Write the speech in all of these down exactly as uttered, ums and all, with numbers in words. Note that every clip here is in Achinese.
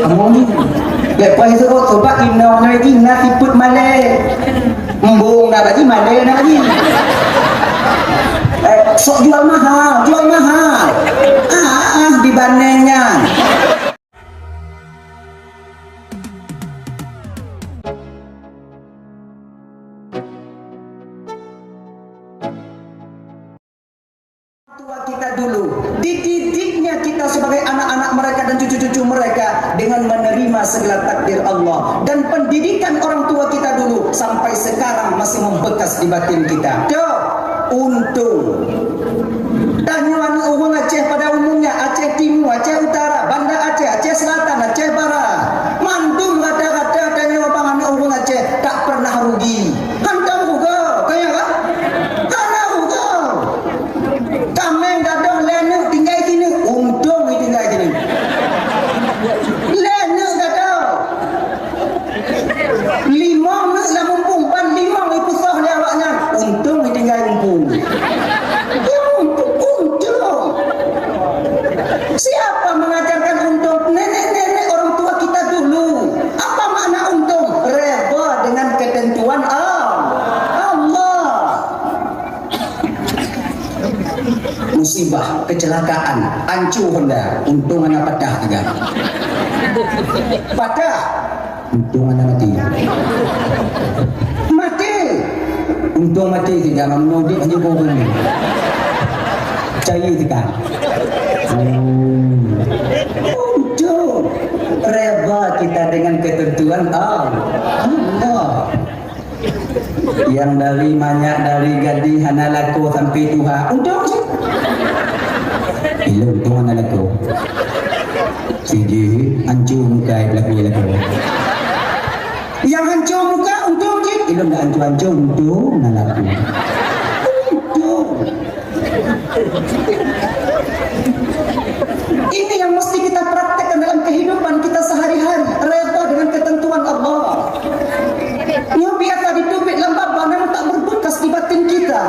Kamoe ni. Lepas itu, oh, coba inong na lagi, na siput malée. Embung na lagi, malée na lagi. Eh, sok jual mahal, jual mahal. Ah, ah, dibanding nyan. Tua kita dulu, dididiknya kita sebagai anak-anak mereka dan cucu-cucu mereka dengan menerima segala takdir Allah. Dan pendidikan orang tua kita dulu sampai sekarang masih membekas di batin kita. Tuh, untung. Tanyoe aneuk ureueng Aceh pada umumnya, Aceh Timu, Aceh Utara, Banda Aceh, Aceh Selatan, Aceh Barat. Mandum rata-rata tanyoe bang aneuk ureueng Aceh tak pernah rugi. Hantom rugoe, kaya kan? Hana rugoe. Kaméng gadôh lhèe neuk tinggai sineuk, untông i tinggai sineuk. Lhèe neuk gadôh. Limong neuk lam umpung, ban limong i peusoh lé awaknyan, untông i tinggai umpung. Ya, untông, untông. Siapa mengajarkan untông? Nenek-nenek orang tua kita dulu. Apa makna untông? Redha dengan ketentuan Al-, Allah. Musibah, kecelakaan, ancu Honda, untông hana patah tiga. Patah, untông hana maté. Maté, untông maté tiga, meunyoe udép hana boh ni. Caya tiga. Hmm. Untông, redha kita dengan ketentuan Allah. Nyang dari manyak, dari gadih hana lakoe sampai tuha, untông cit. Ilôn untông hana lakoe. Siji, ancu muka, lakoe, lakoe. Nyang ancu muka, untông cit. Ilôn dak ancu-ancu, untông hana lakoe. Untông. Ini yang mesti kita praktekkan dalam kehidupan kita sehari-hari, redha dengan ketentuan Allah. Nyoe biasa diteubiet lam babah, namun tak berbekas di batin kita.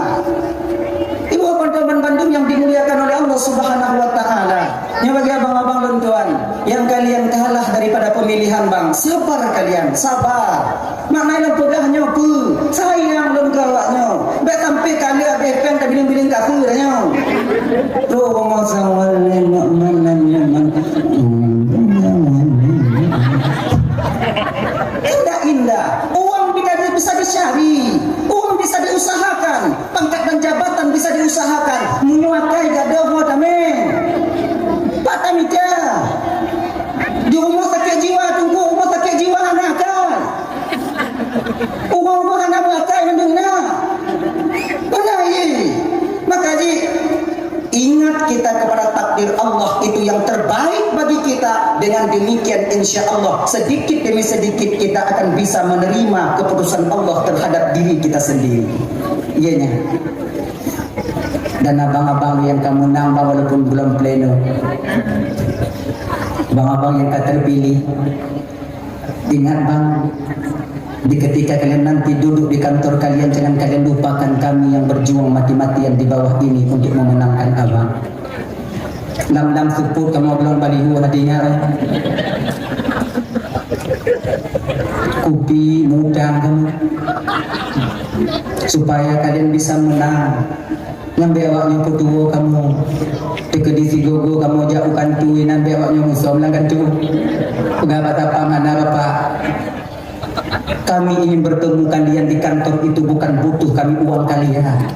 Ibu, teman-teman bandum yang dimuliakan oleh Allah Subhanahu wa Ta'ala. Nyoe bagi abang-abang lôn tuan, nyang kalian kalah daripada pemilihan bang, sabar kalian, sabar. Makna lôn peugah nyoe peue? Sayang lôn keu awak nyoe. Bèk sampai ka lheueh abéh péng tabiléng-biléng kafé nyoe. Tuh, rumoh sawal nyoe, mana nyoe, mana. Indah-indah. Uang bisa, bisa dicari. Uang bisa diusahakan. Pangkat dan jabatan bisa diusahakan. Meunyoe akai gadôh ho tamé. Pat tamita. Di rumoh sakét jiwa, teungku, rumoh sakét jiwa hana akai. Uroe-uroe hana meuakai mandum na. Peuna, ye? Maka jih, ingat kita kepada takdir Allah itu yang terbaik bagi kita. Dengan demikian, insya Allah, sedikit demi sedikit kita akan bisa menerima keputusan Allah terhadap diri kita sendiri. Iya nya. Dan abang-abang yang ka menang, bang, walaupun belum pleno. Abang-abang yang ka terpilih. Ingat, bang, di ketika kalian nanti duduk di kantor kalian, jangan kalian lupakan kami yang berjuang mati-matian di bawah ini untuk memenangkan abang. Lam-lam seupôt kamoe bloe baliho hati nyan, eh. Kupi mudang kamoe. Supaya kalian bisa menang. Nyan bèk awak nyoe peutuwo kamoe. Teukeudi sigoe-goe kamoe jak u kantô, inan bèk awak nyoe musom lam kantô. Peugah bak satpam, "Hana, Bapak. Kami ingin bertemu kalian di kantor itu bukan butuh kami uang kalian.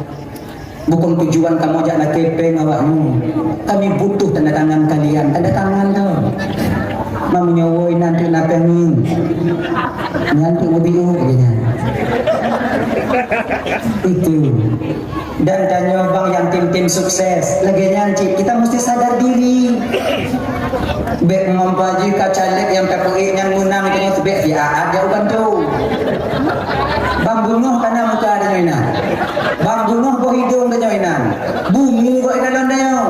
Bukan tujuan kamoe jak lakèe péng awak nyoe. Kami butuh tanda tangan kalian." Tanda tangan tau. Meunyoe woe inan tu na péng nyoe. Nyan tu mobil, oh, dia nyan. Itu. Dan tanyoe bang nyang tim-tim sukses. Lagèe nyan cit, kita mesti sadar diri. Bèk ngon baju ka caleg nyang tapeuék nyan meunang, tanyoe bèk siat jak u kantô. Bang bunoh ka na muka tanyoe inan. Bang bunoh boh idông tanyoe inan. Bungu kok ikalon tanyoe.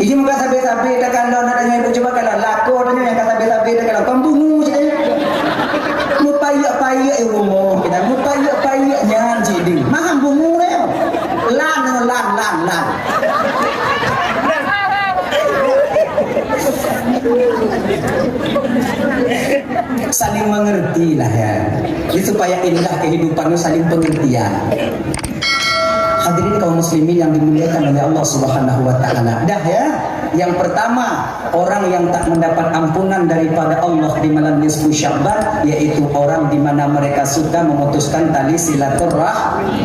Iji muka sabé-sabé takalon, tanyoe ibu cuba kalon. Lakoe tanyoe nyang ka sabé-sabé takalon. Kon bungu cit. Meupayeuk-payeuk i rumoh kita, meupayeuk-payeuk nyan cit ding. Maham bungu nyoe. Lan, lan, lan, lan. Saling mengerti lah ya. Jadi supaya indah kehidupan itu saling pengertian. Hadirin kaum muslimin yang dimuliakan oleh Allah Subhanahu wa taala. Dah ya. Yang pertama, orang yang tak mendapat ampunan daripada Allah di malam nisfu Sya'ban, yaitu orang di mana mereka suka memutuskan tali silaturrahmi.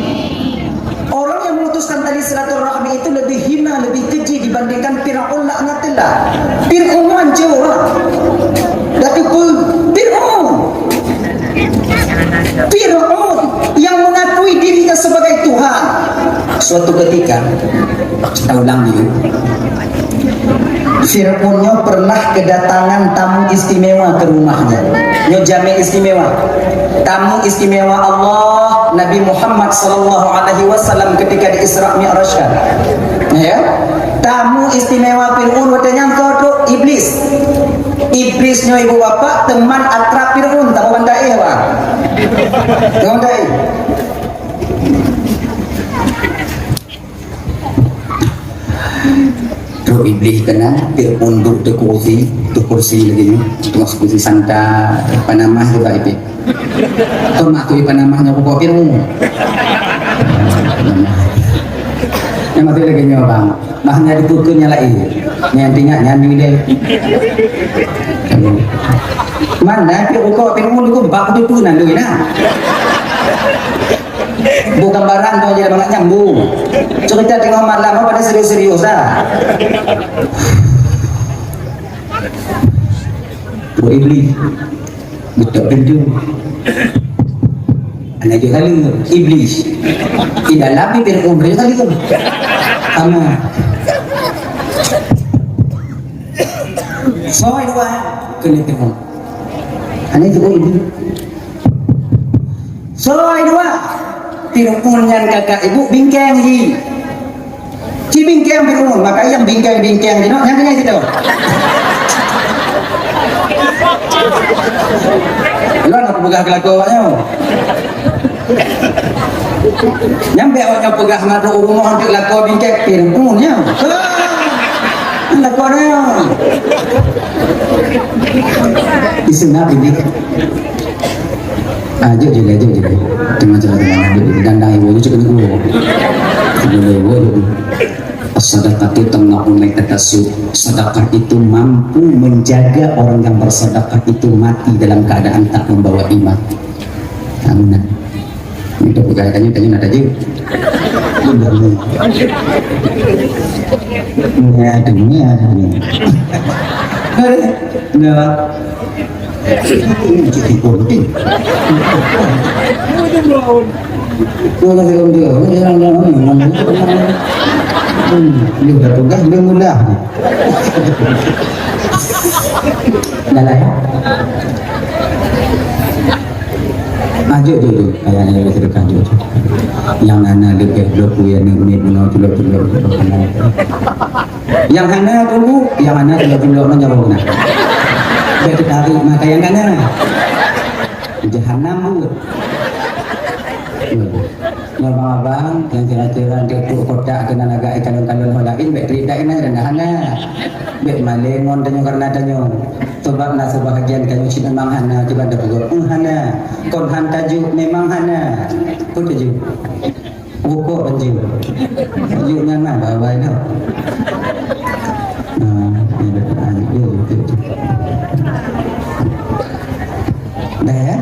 Orang yang memutuskan tali silaturahmi itu lebih hina, lebih keji dibandingkan Firaun laknatullah. Firaun hancur. Tapi pun Firaun. Firaun yang mengakui dirinya sebagai Tuhan. Suatu ketika, kita ulang dulu. Firaun nyoe pernah kedatangan tamu istimewa ke rumahnya. Nyoe jamé istimewa. Tamu istimewa Allah, Nabi Muhammad sallallahu alaihi wasallam ketika di Isra Mi'rajkan. Ya. Tamu istimewa Firaun watée nyan soe trok? Iblis. Iblis nyoe ibu bapak teman akrab Firaun, tahu Banda eh, Bang? Tahu Banda eh? Trok Iblis keunan, Firaun duek di kursi, di kursi lagée nyoe, di kursi santai, panamah juga Iblis. Kon mak kui panamah nyoe pokok Firaun. Nyang maté lagée nyoe, Bang. Bah nyan dipeukeun nyang laén. Nyang tinggai nyan nyoe deh. Mana pih pokok Firaun tu bak beutôi nan doi na. Bukan barang tu jadi bangat nyambung. Cerita tengah malam apa pada serius-serius dah. Buat Iblis. Betok pintu. Anak jok kali Iblis. Di dalam bibir umri kali tu. Sama. Soe dua kena tengok. Anak jok Iblis. Soe dua. Firaun nyan kakak ibu bingkeng ji. Ci bingkeng Firaun, maka nyang bingkeng-bingkeng jinoe nyan tinggai situ. Lôn aku peugah keu lakoe awak nyoe. Nyang bék awak nyoe peugah madu u rumoh anteuk lakoe bingkeng Firaun nyan. Lakoe nyoe. Isu nabi ni. Ah, jeuet, jeuet, jeuet, jeuet. Teuma cara-cara nabi dandang ibu tu cakap dulu. Dulu ibu tu. As-sadaqatu tamna'u maitatasuh. Sedekah itu mampu menjaga orang yang bersedekah itu mati dalam keadaan tak membawa iman. Amin. Untuk pegang tanya, tanya nak tanya. Ya, dengar. Nah. Ini cik tipu betul. Orang dia, orang dia, orang dia, orang dia. Hmm, dia dah pegang, dia mudah. Dah lah ya. Ah, jom, jom, jom. Ayah, ayah, kita kan, jom, jom. Nyang hana leubeh dua puluh ya, ni, ni, bunoe, culok, culok, culok, hana. Nyang hana tunggu, nyang hana tunggu, tunggu, tunggu, tunggu. Dah tertarik mata nyang hana. Jahanam buat. Abang-abang, nyang kira-kira untuk kotak kena lagak ikan kalon-kalon ho lain, baik cerita kena rendah hana. Baik maling ngon tanyoe karena tanyoe. Sebab na sebahagian tanyoe cit memang hana, cuba dah peugah, "Hmm, hana." Kon han tajuk memang hana. Pun tajuk. Rukuk banjir. Yuk nyan lah, bawai dah. Nah, ni dah pernah yuk, yuk, yuk, yuk. Dah ya?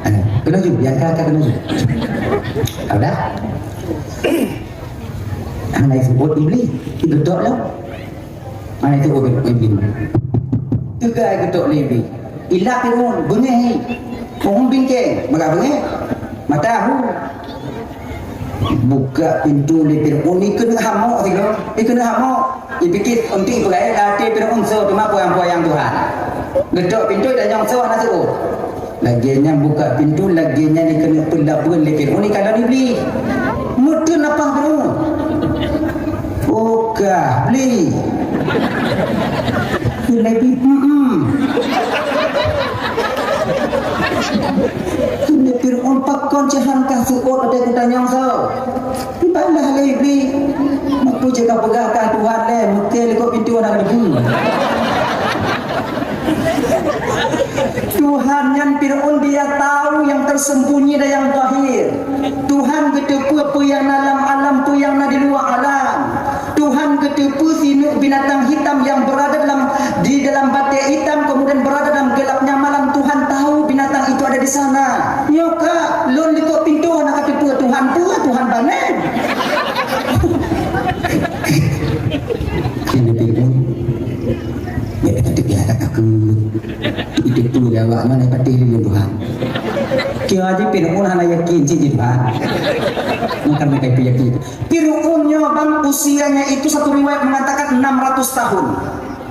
Ada. Kena ju, yang kata kena ju. Ada? Hana sebut Iblis, itu dok lah. Mana itu orang pemimpin? Teuga geutok lé Iblis. Ilak Firaun, beungéh. Firaun bingkeng, maka beungéh. Mata hu. Buka pintu lé Firaun, ikeuneuk hamok sigoe. Ikeuneuk hamok. Ipikir, "Enti peugah até Firaun soe teuma peuyang-peuyang Tuhan." Geutok pintu dan nyang soe hana seuôt. Lagée nyan buka pintu, lagée nyan ikeuneuk peulapeuen lé Firaun ikalon Iblis. Meuteun lapah Firaun. Oh, kah, bli. Kheun lé Iblis, "Mm-mm." Kheun lé Firaun, "Pakon cit han kah seuôt watée kutanyong soe?" Ibalah lé Iblis. Meunyoe jeuet kapeugah kah Tuhan lé, meuké likot pintoe hana geuteupeue. Tuhan nyan Fir'aun dia tahu yang tersembunyi dan yang zahir. Tuhan geuteupeue peue nyang na lam alam, peue nyang na di luwa alam. Tuhan geuteupeue sineuk binatang hitam yang berada dalam, di dalam batèe hitam, kemudian berada dalam gelapnya malam. Tuhan tahu binatang itu ada di sana. Nyoe ka lôn likot pintoe hana kateupeue Tuhan peue, Tuhan banan. Kheun lé Fir'aun, "Bèk ka teubiet that takheun. Itu peue lé awak nyoe na patéh lé Tuhan." Kira aja Fir'aun hana yakin cit di Tuhan. Maka mereka itu yakin. Fir'aun nyoe bang usianya itu satu riwayat mengatakan enam ratus tahun.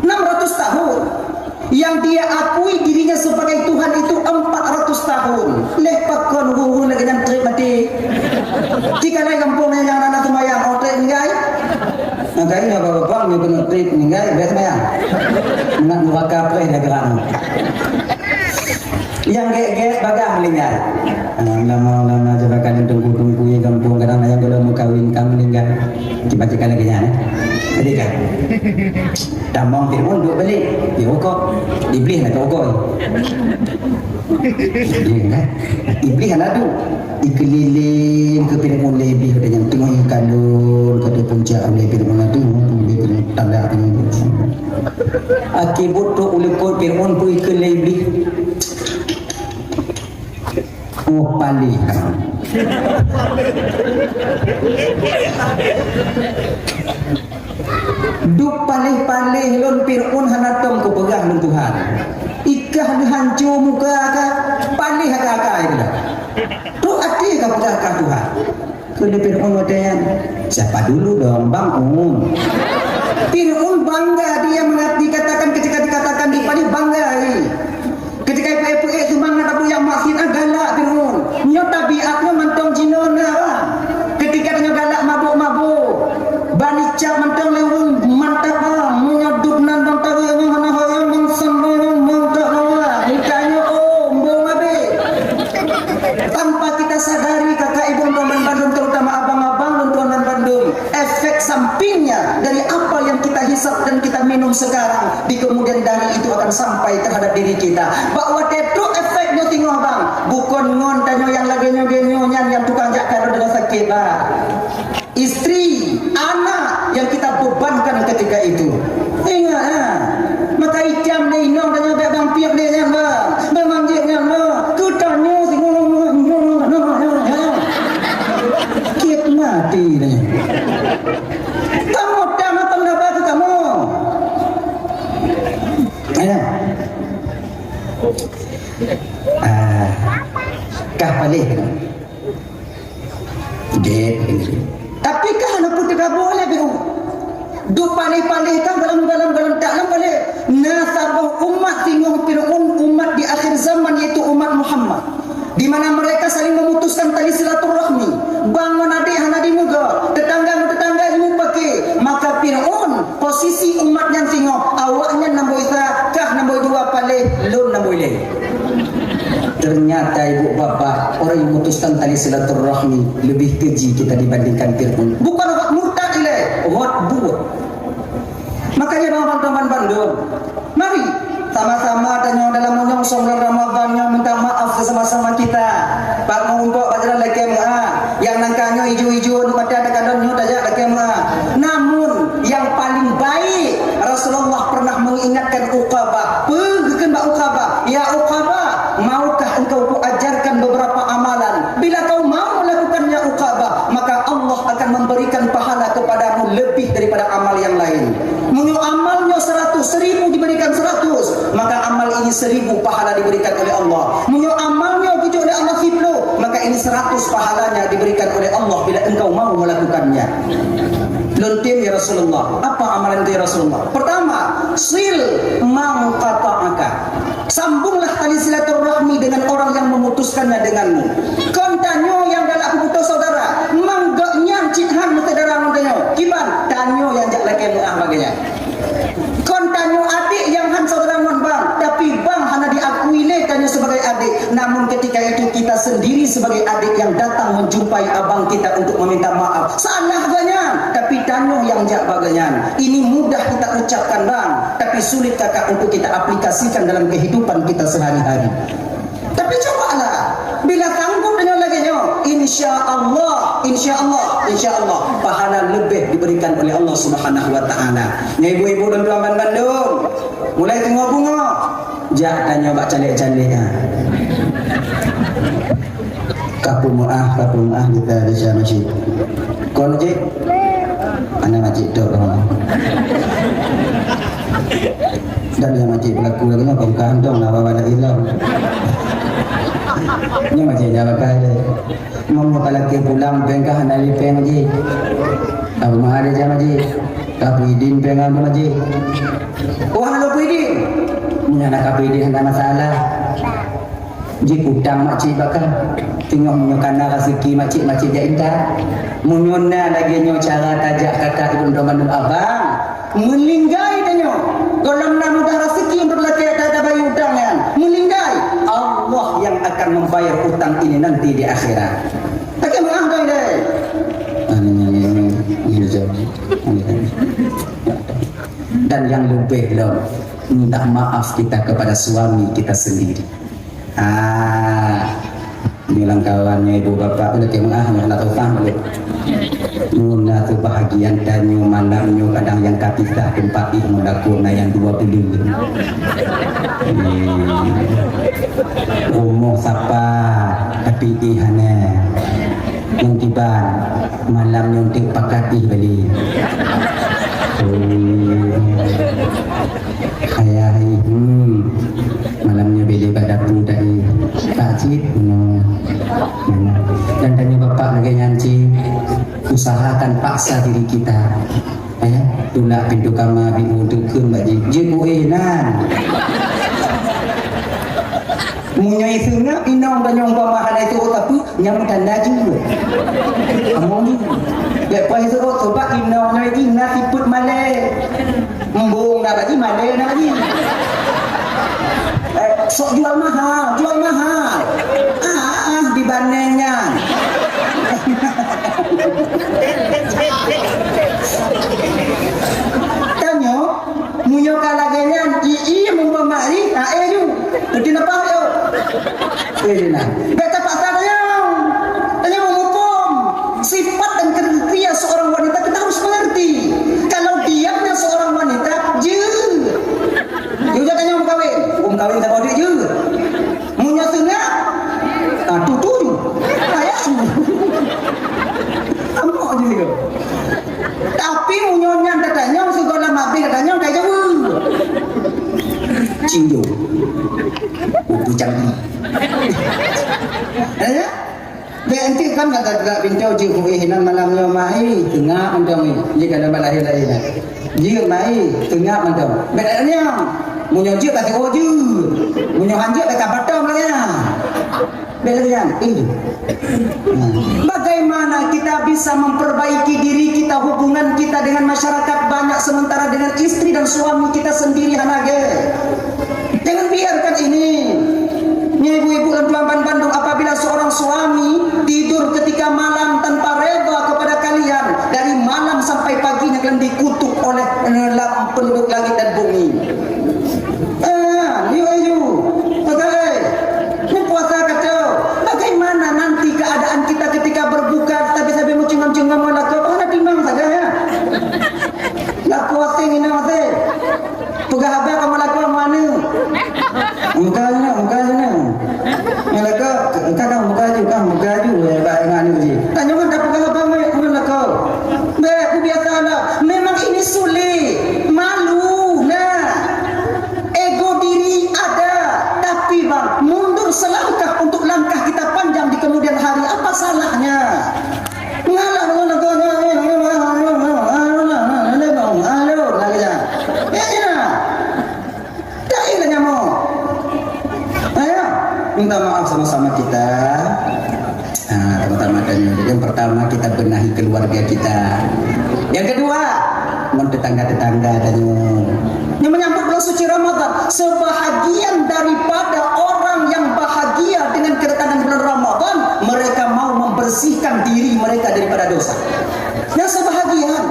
Enam ratus tahun. Yang dia akui dirinya sebagai Tuhan itu empat ratus tahun. Leh pakon ureueng lagèe nyan trép maté. Di kana gampông nyang na seumayang, oh, trép ninggai. Nah, kayaknya bapak-bapak ni kena trép ninggai, biasa seumayang. Nak neraka preh dah gerak. Nyang gèt-gèt bagah meuninggai. Ah, lama-lama coba kalian tunggu-tunggu di gampông, kadang ayang kalau mau kawin kamu meninggal. Tiba-tiba lagi nyan, eh. Jadi kan? Tamong Fir'aun duek balek. Ya, rukok. Iblih nak rukok. Ya, kan? Iblih hana duek. Ikeulileng keu Fir'aun lé Iblih, kata nyang teungoh ikalon, kata puncak ulèe Fir'aun tu, ulèe Fir'aun tanda Fir'aun. Akhé buet trok u likot Fir'aun pun ikeulileng Iblih. Oh, paléh. Duek paléh-paléh lôn Fir'aun hana tom kupeugah lôn Tuhan. Ikah leuhanco muka ka, paléh aka-aka itu dah. Trok até ka peugah ka Tuhan. Kheun lé Fir'aun watèe nyan, "Siapa dulu dong, Bang Un?" Fir'aun bangga dia mengat-, dikatakan, ketika dikatakan dipaléh, bangga, eh. Ketika ipeuék-peuék seumangat Abu yang maksiat, ah, galak Fir'aun. Nyoe tabiat nyoe mantong jinoe na, ah. Ketika tanyoe galak mabôk-mabôk, bani cap mantong lé ureueng mantap, ah. Meunyoe duek nan bang tawi, hana hoyong, bang sambong, bang tak lawa. Muka nyoe, oh, embong abéh. Tanpa kita sadari, kakak ibu, teman-teman bandum, terutama abang-abang dan tuan-tuan bandum, efek sampingnya dari apa yang kita hisap dan kita minum sekarang di kemudian hari itu akan sampai terhadap diri kita. Bak watèe trok efek nyoe singoh bang, bukon ngon tanyoe nyang lagèe nyoe nyan nyang tukang jak kado dengan sakit, bang. Istri, anak yang kita bebankan ketika itu. Ingat, ha? Maka itam lé inong tanyoe bèk bang piep lé nyan, bang. Memang jih nyan, bang. Keu tanyoe singoh, kiet maté tanyoe. Kamoe tam apa naba keu kamoe? Ayo. Ah, kah paléh. Gét. Tapi kah hana peuet teugaboh lé Fir'aun. Duek paléh-paléh kan dalam, dalam, dalam tak lam paléh. Na saboh umat singoh Fir'aun, umat di akhir zaman, yaitu umat Muhammad. Di mana mereka saling memutuskan tali silaturahmi. Bang ngon adék hana jimuga, tetangga ngon tetangga jimupaké. Maka Fir'aun, posisi umat nyan singoh, awak nyan namboi sa, kah namboi dua paléh, lôn namboi lhèe. Ternyata ibu bapak, orang yang memutuskan tali silaturahmi lebih keji kita dibandingkan Fir'aun. Bukan awak murtad ilèe, awak buet. Makanya bang, bang, bang, bang, bang, mari sama-sama tanyoe dalam menyongsong bulan Ramadan nyoe minta maaf sesama-sama kita. Bak meurumpok bak jalan lakèe meu'ah. Nyang nangka nyoe ijo-ijo, nyoe mata ada kadon nyoe tajak lakèe meu'ah. Namun yang paling baik, Rasulullah pernah mengingatkan Uqabah. Peugah kheun bak Uqabah, "Ya Uqabah, maukah engkau kuajarkan beberapa amalan? Bila kau mau melakukannya, Uqabah, maka Allah akan memberikan pahala kepadamu lebih daripada amal yang lain." Meunyoe amal nyoe seratus, seribu diberikan seratus, maka amal ini seribu pahala diberikan oleh Allah. Meunyoe amal nyoe geujok lé Allah siplôh, maka ini seratus pahalanya diberikan oleh Allah bila engkau mau melakukannya. Lôn tem, ya Rasulullah. Apa amalan itu, ya Rasulullah? Pertama, sil man qata'aka. Sambunglah tali silaturahmi dengan orang yang memutuskannya denganmu. Kon tanyoe nyang galak peuputoh saudara, mang gobnyan cit han meusaudara ngon tanyoe. Kiban, tanyoe nyang jak lakèe meu'ah bak gobnyan. Kon tanyoe adék nyang han saudara ngon bang, tapi bang hana diakui lé tanyoe sebagai adék. Namun ketika itu kita sendiri sebagai adék yang datang menjumpai abang kita untuk meminta maaf. Salah gobnyan, tapi Tanyoe nyang jak bak gobnyan. Ini mudah kita ucapkan, Bang, tapi sulit, Kakak, untuk kita aplikasikan dalam kehidupan kita sehari-hari. Tapi cobalah, bila sanggup tanyoe lagèe nyoe, insya Allah, insya Allah, insya Allah, pahala lebih diberikan oleh Allah Subhanahu wa Ta'ala. Nyan ibu-ibu dan tuan-tuan bandum, mulai teungoh beungoh, jak tanyoe bak caleg-caleg nyan. Ka peumeu'ah, ka peumeu'ah gata di Syekh Majid. Kon Majid? Hana Majid tok, ha. Dan nyang Majid beulaku lagèe nyoe, kon ka hantong lah, bawa lagi lom. Nyoe Majid jawakai lé. Meunyoe ka lakèe pulang, péng ka hana lé péng Majid. Ka peumeu'ah di Syekh Majid. Ka peuidin péng Abang Majid. Wah, hana peuidin. Nyan ka peuidin hana masalah. Jikutang makcik baka. Teungoh meunyoe kana raseuki makcik, makcik jak intat. Meunyoe na lagèe nyoe cara tajak kakak ibu droe mandum abang, meulinggai tanyoe. Gohlom na mudah raseuki untuk lakèe ta-, tabayeue utang nyan. Meulinggai, Allah yang akan membayar utang ini nanti di akhirat. Lakèe meu'ah doi deh. Dan yang lebih lom, minta maaf kita kepada suami kita sendiri. Ah, bilang kawan nyoe ibu bapak tu lagi meu'ah nyoe nak utang balik. Muna tu bahagian tanyoe malam nyoe kadang nyang ka pisah teumpat ih ngon lakoe na nyang dua puluh. Hmm. Rumoh sapa tapi ih hana. Nyang kiban malam nyoe untuk pakat ih balik. Hmm. Ayah, hmm, malam nyoe bèk lé bak dapu tadi. Tak cit, hmm. Dan tanya bapak lagèe nyan cit, usahakan paksa diri kita. Eh, tulak pintu kama bi untuk kheun bak jih. Jih kueh nan. Meunyoe iseungap inong dan nyang umpama hana itu tapi nyang tanda jih. Among jih. Lepas itu sebab inong nyoe jih na siput malèe. Embung na bagi, malèe na bagi. Eh, sok jual mahal, jual mahal. Ah, ah, dibanding nyan. Tanyoe, meunyoe ka lagèe nyan, i, i, mumpama i, ah, eh, ju. Beutôi napa, yo? Eh, nah. Bèk tapaksa tanyoe. Tanyoe meumuphom sifat dan kriteria seorang wanita, kita harus mengerti. Kalau diamnya seorang wanita, jeuet. Jeuet tanyoe meukawen. Oh, meukawen saboh duit jeuet. Meunyoe seungap, ah, tutu ju. Ayah. Amok ju sigoe. Tapi meunyoe nyan tatanyong, sigoe lam abéh tatanyong, ka jaweueb. Cinjo. Buku canggih. Eh? Bèk enteuk kan kata gerak pintoe jeuet kueh nan malam nyoe mai, teungap mantong ni. Jeuet ka dapat lahé-lahé dah. Jeuet mai, teungap mantong. Bèk tak tanyong. Meunyoe jeuet ka teuôt jeuet. Meunyoe han jeuet ka batom lagèe nyan. Bèk lagèe nyan. Eh. Bagaimana kita bisa memperbaiki diri kita, hubungan kita dengan masyarakat banyak, sementara dengan istri dan suami kita sendiri hana gèt? Jangan biarkan ini. Nyoe ibu-ibu dan tuan-tuan bandum, apabila seorang suami tidur ketika malam tanpa reda kepada kalian, dari malam sampai paginya kalian dikutuk oleh, eh, lam penduduk langit dan bumi. Ah, yu, yu. Pakai. Ni puasa kata. Bagaimana nanti keadaan kita ketika berbuka, tapi sambil mencungam-cungam ngon lakoe? Oh, na timang saja, ya. Lakoe asing, inong asing. Peugah haba kamoe lakoe ngon aneuk. Muka je nak, muka je nak. Ngon lakoe, engka ka muka ju, ka muka ju, eh, bak ngon aneuk ji. Tanyoe kan tapeugah haba ngon, ngon lakoe. Bèk, ku biasa lah. Memang ini sulit. Malu lah. Ego diri ada. Tapi bang, mundur selangkah untuk langkah kita panjang di kemudian hari. Apa salahnya? Ngalah ngon lakoe, alon lagèe nyan. Ya, ya. Tak payah nyamoe. Ayo, minta maaf sama-sama kita. Ah, pertama tadi, yang pertama kita benahi keluarga kita. Yang kedua, ngon tetangga-tetangga tadi. Yang menyambut bulan suci Ramadan, sebahagian daripada orang yang bahagia dengan kedatangan bulan Ramadan, mereka mau membersihkan diri mereka daripada dosa. Yang sebahagian,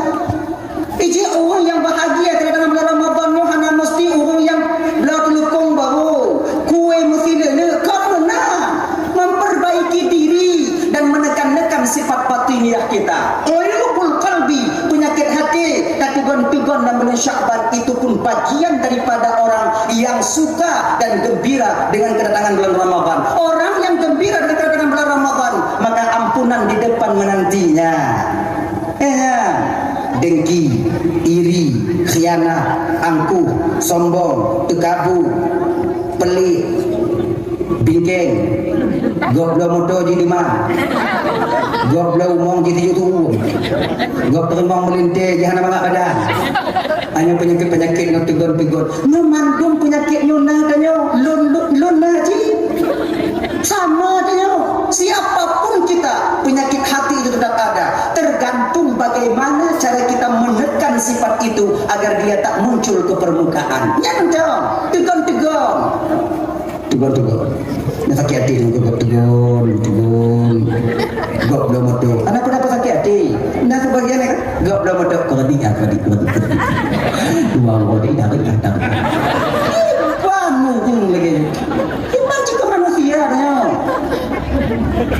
dan gembira dengan kedatangan bulan Ramadan. Orang yang gembira dengan kedatangan bulan Ramadan, maka ampunan di depan menantinya. Ya, dengki, iri, khianat, angkuh, sombong, teukabu, pelit, bingkeng, gob bloe moto jih lima, gob bloe umong jih tujoh tueng, gob teurimong meulintée jih hana mangat badan. Hanya penyakit-penyakit nyoe teugon-teugon. Nyoe mandum penyakit nyoe na tanyoe. Lôn, lôn, lôn na cit. Sama tanyoe. Siapapun kita, penyakit hati itu tetap ada. Tergantung bagaimana cara kita menekan sifat itu agar dia tak muncul ke permukaan. Nyan teugon, teugon-teugon. Teugon-teugon. Na sakét até teugon, teugon, teugon. Gob bloe moto. Kenapa, kenapa sakét até? Na sebagian kan? Gob bloe moto. Kredit ya, kredit, kredit, kredit. Dua kredit, tarik, tarik. Wah, muhung lagi. Iman juga manusia, ya.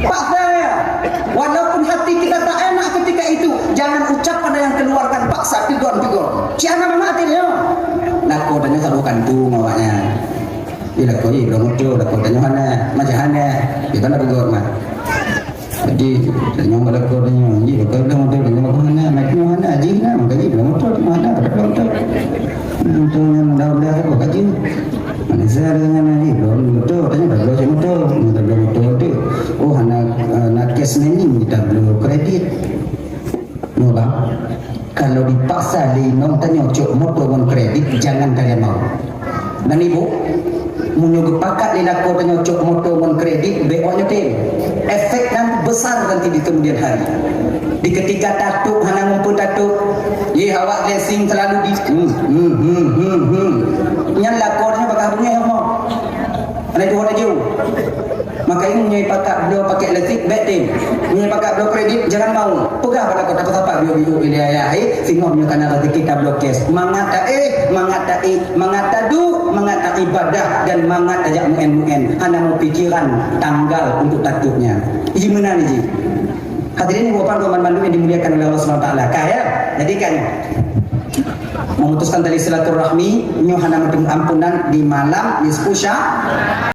Paksa ya. Walaupun hati kita tak enak ketika itu, jangan ucapan yang keluarkan paksa, teugon-teugon. Siapa nama hatinya? Laku tanya satu kantung awaknya. Di lakoe, ih, bloe moto, lakoe tanyoe hana, macam hana. Di mana beugöt mah. Jadi, tanyoe bak lakoe tanyoe, ih, lakoe bloe moto, tanyoe lakoe hana, macam hana, jih na, maka jih bloe moto, tanyoe hana, pada bloe moto. Moto nyang daun dah apa kaji? Manusia dengan ni, bloe moto, tanyoe dah bloe moto, dah bloe moto tu. Oh, hana, eh, na cash money, kita bloe kredit. Nyoe bang, kalau dipaksa lé inong tanyoe cok moto ngon kredit, jangan kalian mau. Dan ibu, meunyoe geupakat lé lakoe tanyoe cok moto ngon kredit, bék awak nyoe tem. Efek nyan besar nanti di kemudian hari. Di ketika tatôb hana ngumpul tatôb, ye awak blessing selalu di hmm, hmm, hmm, hmm, hmm. Nyan lakoe tanyoe bakal beungéh Allah. Hana jeuet laju. Maka meunyoe pakat bloe pakai elektrik, bék tem. Meunyoe pakat bloe kredit, jangan mau. Peugah bak lakoe, "Tapeusapa biôh-biôh ilée ayah, eh, singoh meunyoe kana rezeki tabloe cash." Mangat taéh, mangat taék, mangat taduek, mangat taibadah, dan mangat tajak meu'én-meu'én. Hana meupikiran tanggal untuk tatôb nyan. Jih meunan jih. Hadirin ibu bapak, teman-teman yang dimuliakan oleh Allah Subhanahu wa Taala. Ka, ya? Jadi kan, memutuskan tali silaturahmi, nyoe hana meuteumé ampunan di malam nisfu Sya-,